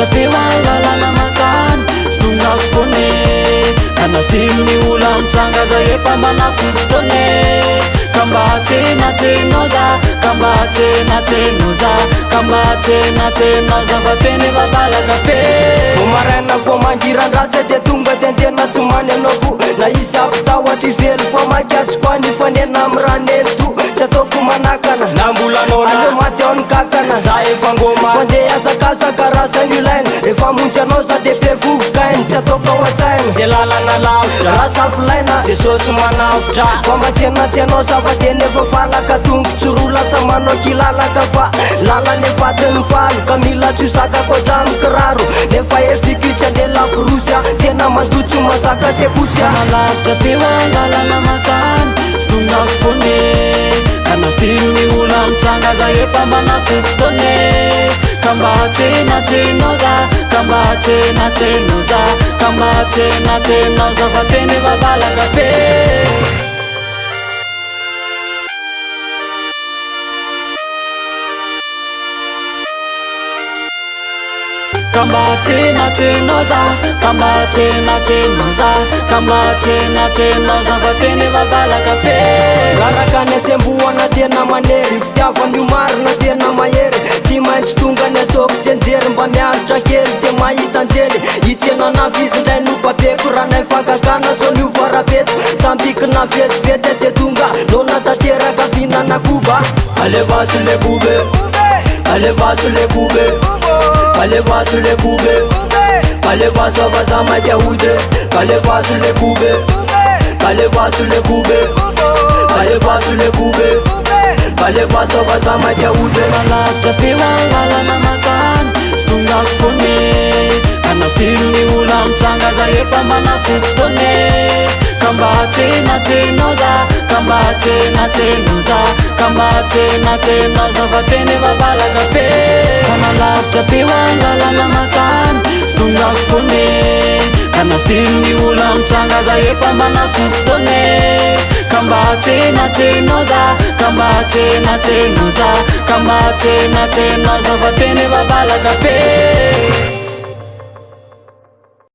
lavitra be ho any lalana mankany tonga afovoany e. Ka na firy ny ola mitranga za efa manafy ny fotoana e. Ka mba tsenatsenao za, ka mba tsenatsenao za, ka mba tsenatsenao za fa tena efa valaka be. Vao maraina vao mangiran-dratsy dia tonga dia tena tsy many anao ko na hisy ampitahotra ivelo fa mainka tsy koa nifanena amin'ny ranento tsy ataoko manakana Na mbola noana. Aleo maty ao ny kakana Za efa ngoma. Fandeha hazakazaka raha ilaina rehefa hamonjy anao za dia be vovoka-aina tsy ataoko ao an-tsaina Zay lalana lavitra raha safilaina Jesosy manavotra Fa mba tsenatsenao zava-tena efa falaka tongotry roa lasa manao kilalaka fa lalana efa adin'ny valo ka mila tsy ho zakako hatramin'ny kiraro nefa efiko io tsy andeha laborosy a tena mandoa tsy mazaka sekosy a Tena lavitra be ho any lalana mankany tonga afovoany e. Ka na firy ny ola mitranga za efa manafy ny fotoana e. Ka mba tsenatsenao za, ka mba tsenatsenao za, ka mba tsenatsenao za fa tena efa valaka be. Ka mba tsenatsenao za, ka mba tsenatsenao za, ka mba tsenatsenao za fa tena efa valaka be. Raraka ny atsembohana tena manery fitiavana io marina tena mahery tsy maintsy tonga ny ataoko tsenjery mba miaritra kely de mahita anjely itsenana fizy indray no babeko raha nay fankakana zao niova rabeto tsambikina vetivety de tonga nona tanteraka fihinana koba. Alefaso le kobe, alefaso le kobe, alefaso le kobe, alefaso avazama ode, alefaso le kobe, alefaso le kobe, alefaso le kobe, alefaso avazama ode. Tena lavitra be ho any lalana mankany tonga afovoany e. Ka na firy ny ola mitranga za efa manafy ny fotoana e. Ka mba tsenatsenao za, ka mba tsenatsenao za, ka mba tsenatsenao za fa tena efa valaka be. Tena lavitra be ho any lalana mankany tonga afovoany e. Ka na firy ny ola mitranga za efa manafy ny fotoana e. Ka mba tsenatsenao za, ka mba tsenatsenao za, ka mba tsenatsenao za fa tena efa valaka be.